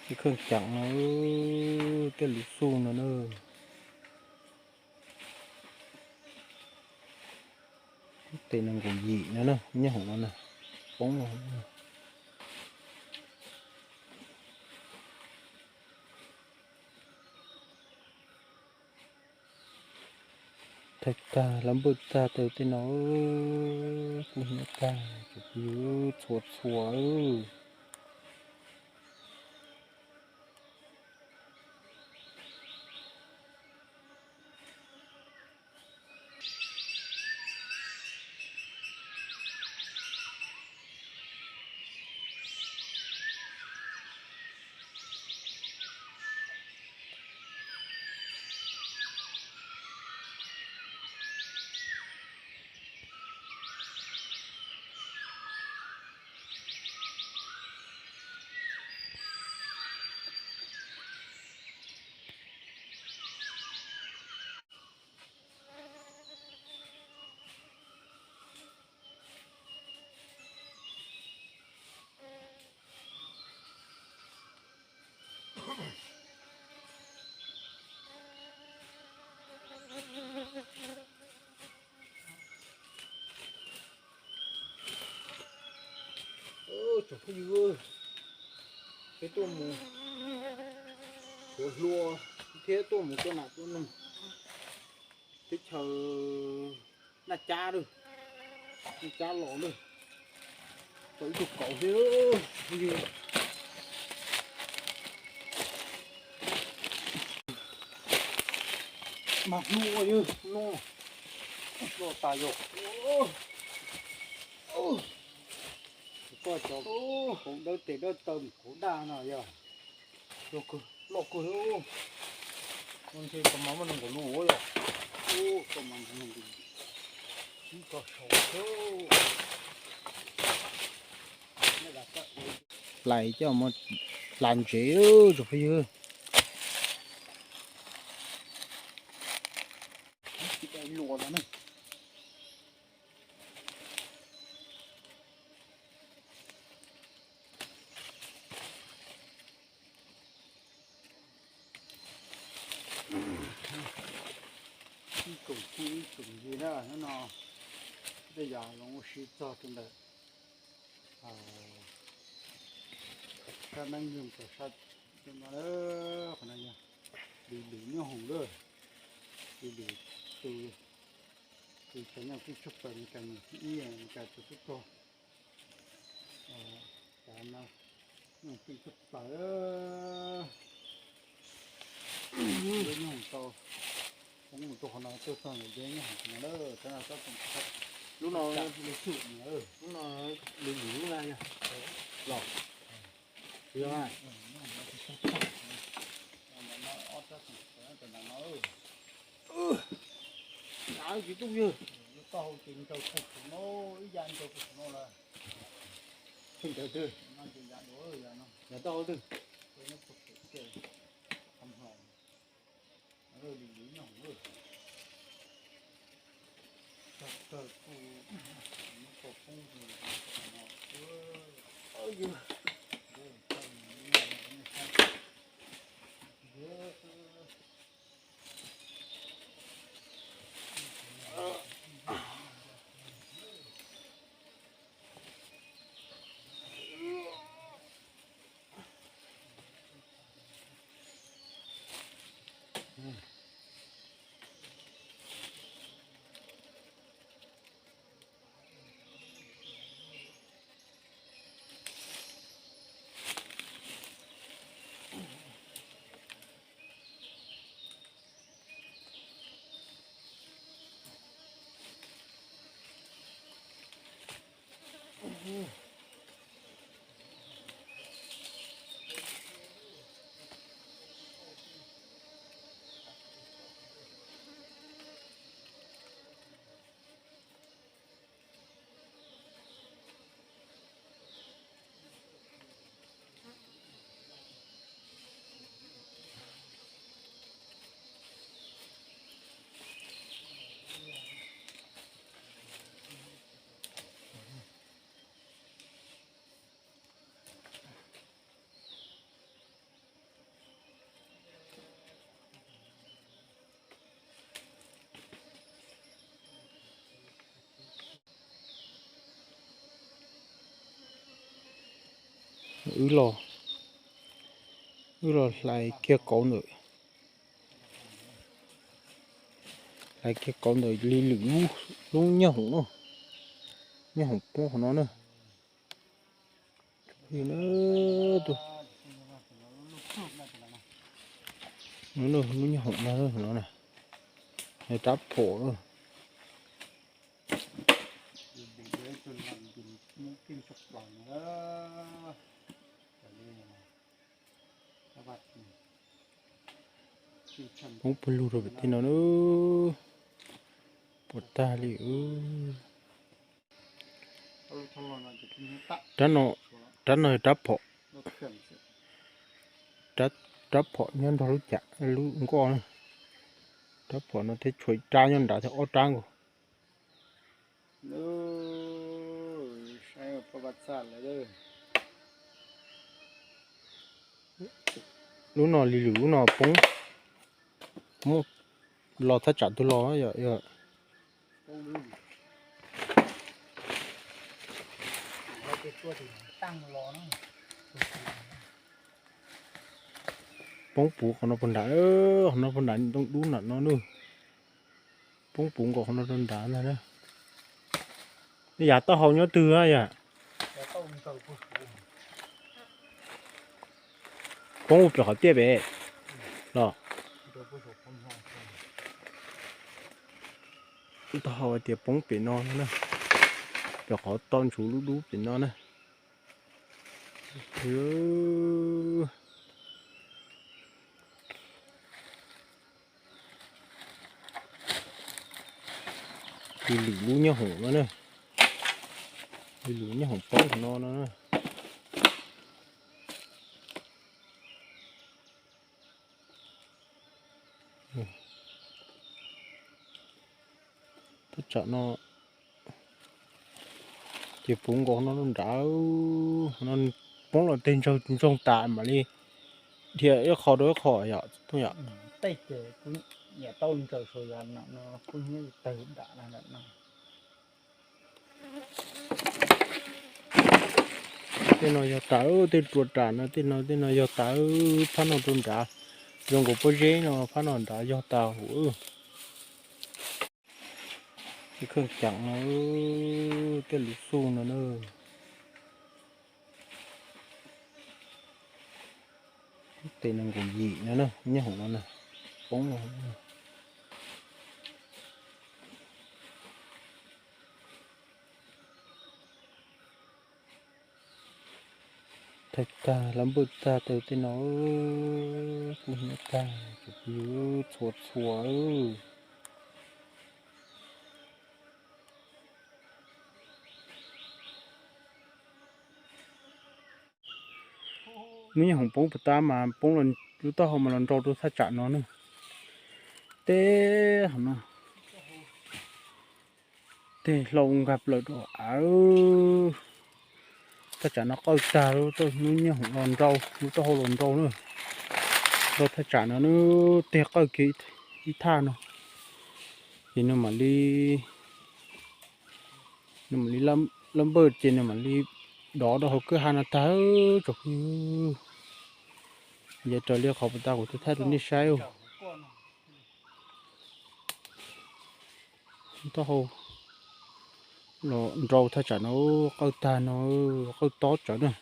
Ib kheej ceem no, tej lub xub no na. Tes nees nkaum yim no na, nyob hauv no na, poob no. Thawj tag los npawj tag taw tej no, kuj hnyav tag, tsuas pheej yug txhua txhua. Tsoom phooj ywg, peb tuaj mus xyuas hlua thiab tuaj mus tua nas tua noog teb chaws Naj Cab lawm, Naj Cab los lawm, tau ib tug kauv thiab. Mas hlua yog no, hlua tas yog. Koj cov kauv dawb tes dawb taw mus kauv daj no yog loj kawg. No ntshe koj mas muaj nees nkaum lub yog. Koj mas ib koj sau. Hlais coj mus hla ntsev tsoom phooj ywg. Luas no ne. Ib tsoom phooj ywg tsoom ywg na, hnub no tej yam los ua si txog rau ntawm sab neeb yog tom sab no, qhov no yog Lis Lwm Nyob Hoom lawm. Lis Lwm tus, tus cov nyooj twm tshaj plaws Meskas mus thib ib, Meskas tus tub rog. Cov no nyooj twm tshaj plaws, Nyob Hoom tau poob mus rau qhov no tuaj txog ntawm Nyob Hoom no lawm, tab sis lub no, lub no Lis Lwm lub na yog los. Tsis tuj yog. Tau ces nraus puag saum no, ib yav nraus puag saum no lawm. Ntawd twg? Yav tau twg? Wb los, wb los hlais kiag kauv ntawm, hlais kiag kauv ntawm li lwm lub nyob hoom no, nyob hoom poob qhov no na. Lub nyob hoom no, rab phom na. Poob pawg lug rau pem tej no na, puas tag li. Rab no, rab no yog rab phom, rab phom nyob nrog lub cam lub nkoj na. Rab phom no thiab tshuav ib rab nyob nrad thiab ob rab nkaus. Lub no li lwm lub no poob, muab los thaj tsam twg los yom. Poob puv qhov no puag nrad, qhov no puag nrad ntoo dub nram no na. Poob puv nkaus qhov no rau nrad ntag na. Yav taub hau nyob twg yom? Poob pem qhov tiaj pem los. Taub hau hais tias poob pem no na, pem qhov toj ntsuv dub dub pem no na. Li lwm lub nyob hoom no na, li lwm nyob hoom poob no no. Thaj tsam no ces puv nkaus no rau nrad, no poob los tej ntsoog tas mam li dhia ib qho rau ib qho yom. Tej no yog tas, tej rua ras no, tej no tej no yog tas, phab no rau nrad, zoo nkaus pob zeb no, phab no nrad yog tas huv. Tej kheej ceem no, tej lub xuj no na. Tes nees nkaum yim no na, nyob hauv no na, poob no. Thaij tag lab npawj tag taw tej no, kuj hnyiab tag, tsuas yus txhua txhua. Hnub nyob hoom poob puas tab mas poob, lub taub hau mas los nrau rau thaj tsam no na. Tej hauv no, tej hlau nkag plaws rau av. Thaj tsam no qawj tag, hnub nyob hoom los nrau, lub taub hau los nrau na. Nrau thaj tsam no na, tej qawj kiag ib thaj no. Ces nws mam li, nws mam li lab npawj ces nws mam li dov rau hauv kwj ha no tag tsoom phooj ywg. Yog raws li qhov puas tab kuv thaij rau nej saib. Taub hau los nrau thaj tsam no, qawj tag no, qawj tob tsawv na.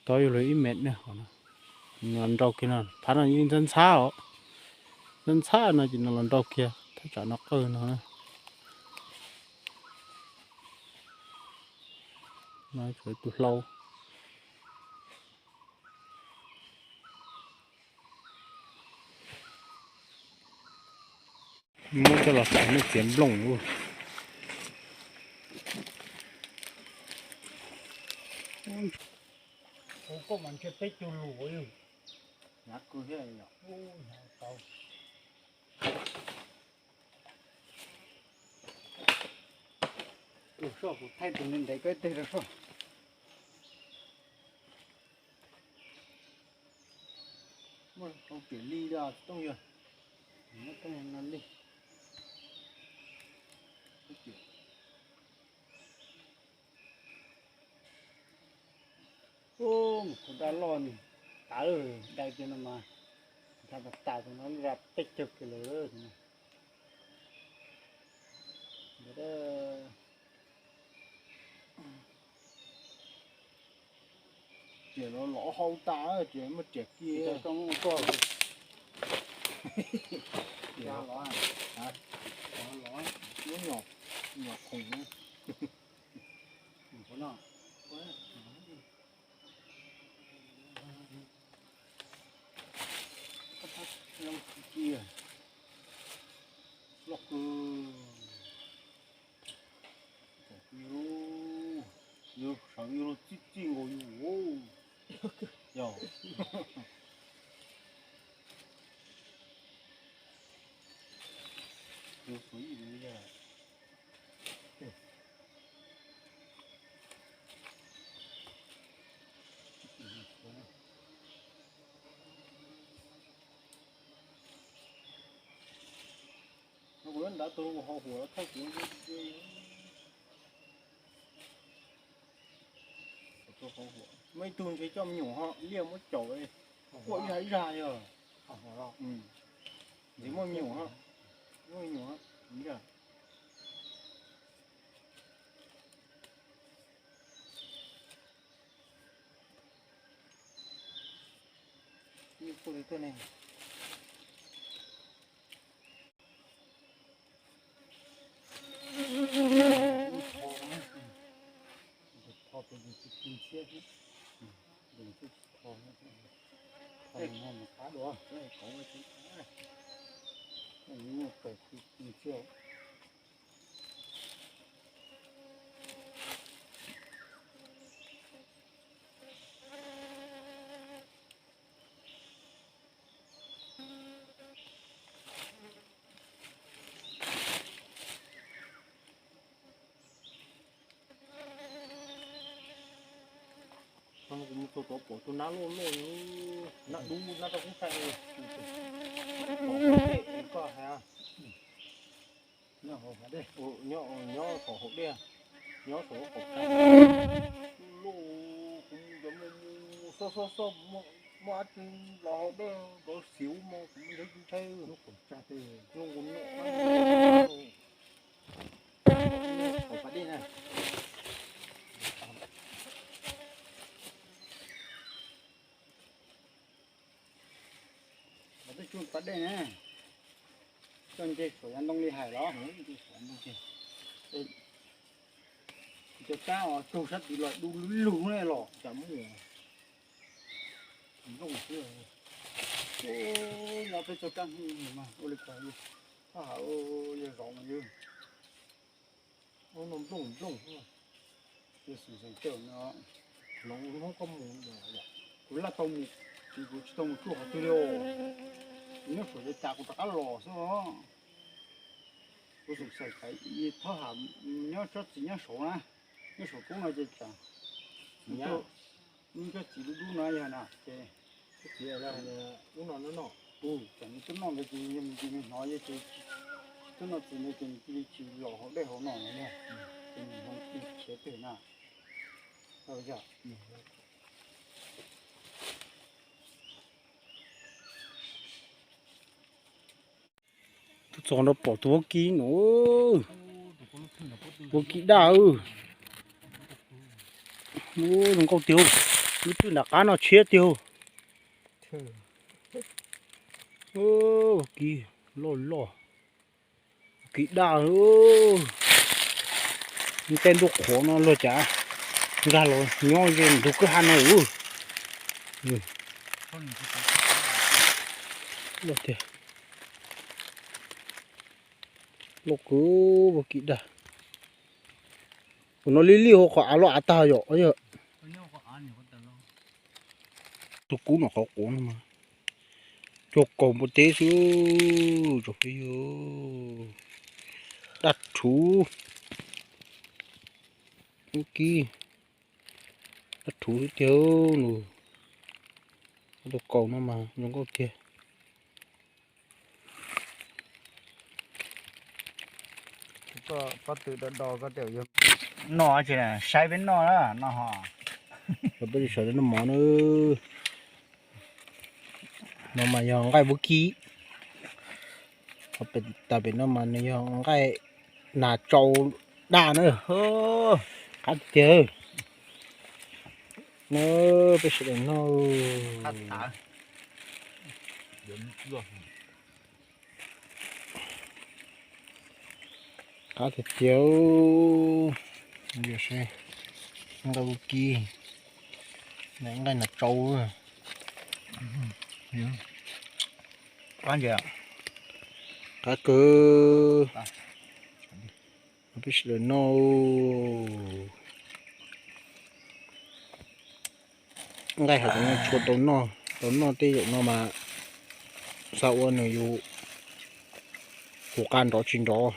Tob yuav luag ib mev na. Nws los nrau kiag no, phab no yeej ntxhab ntxhab os. Ntxhab ntxhab no ces nws los nrau kiag thaj tsam no qawj no. No tshuav tus hlau. Muab coj los xaws nej txiav nplooj. Tus soj kuv thaij tus ntev ntev koj teg rau soj. Muaj tau piam li da tooj yog, muab tooj no li. Ub, mus tus dab loj ni, tas lawm, dai kiag no mas, nthav tas tas tus no lub zaj peb caug kiag lawm. Riam los lov hau tas, riam muaj riam kiag. Lub nyuam khoom na. Loj kawg. Yus sawv yus txij txij nkaus yus. Yog. Yus sawv yus yog. Kuv lub nrad tus hau huam thauj kuv. Muaj ib tug ntshe coj me nyuam ho liaj muab caum, quaj ib zag ib zag yog. Ntxiv muaj me nyuam, muaj me nyuam. Ib puag li tuaj ne. Tho tus ntxhiab, tus ntxhiab tsis tho, tho no mas qab dua. Muaj pem tus ntxhiab. Kuv mus txog tod pom tus nab loj loj, nab dub nab rau kub sai. Koj hais nyob hauv dej, nyob, nyob saum hauv dej, nyob saum lub qaum tsa. Loj, kuv mus cov mus mus xob xob xob, muaj dab tsi los hauv dej, nrov xiv ub mo, kuv mus nrhiav tsis ntshai. Lub qaum tsa tej zoo nkaus no. Hauv pas dej na. Hauv tej tsuag pas dej na. Coj nce saum yav ntoo li hais los? Cov kab os, tsaug sab tid los du lug lug ne los cas muaj. Nplooj xwb. Nyob peb txoj kab hwj mas ua li cas, thaj hab yog zov mas yog. Ub no nplooj nplooj. Ces xwm xeem cawm no, hloov hnub koj mus, kuv laj tau mus, ces kuv tsis tau mus tsuj qhov twg li os. Nyob saum ces cas kuv rov qab los xwb os. Kuv xwm xeem thab ham nyob tsob txiv nyob saud na, nyob saum kub no ces cas. Nws cov txiv dub dub no yog na ces, ub no no, ces nws twb noj ntawd ces yog nws hnov ces twb noj txiv ntawd ces nws cia li tsis los hauv dej hauv no no, ces nws hnov khiav twg na. Tuaj txog no pom tus vaub kib no, vaub kib daj. Zoo nkauj tiag, lub twj nram qab no tshiab tiag. Vaub kib loj loj, kib daj. Tej ntuj qhuav no luag cas nkag los nyob ze ntug kwj ha no. Loj tiag, loj kawg, vaub kib daj. Tus no lij lij hauv qhov av loj av tag yom. Tus kub no qhov quav no mas cog kaus npua teb xwb, tsoom phooj ywg. Daj rhuv, vaub kib daj rhuv xwb tiag. Nws tus kaus no mas zoo nkauj tiag. Pob tw do do ko, noj tsis saib peb noj na no ho. Peb sawv daws noj mov na. No mas yog nqaij vaub kib. Tas pem no mas nws yog nqaij nas tsau daj na. Qab tiag. Na, peb sawv daws noj. Qab tiag tiag. Nqaij vaub kib, nqaij nas tsau. Qab kawg. Peb sawv daws noj. Nqaij hav zoov no tshua tau noj, tau noj tej zaum no mas xav ua nws yus tus qa nrov tsis nrov.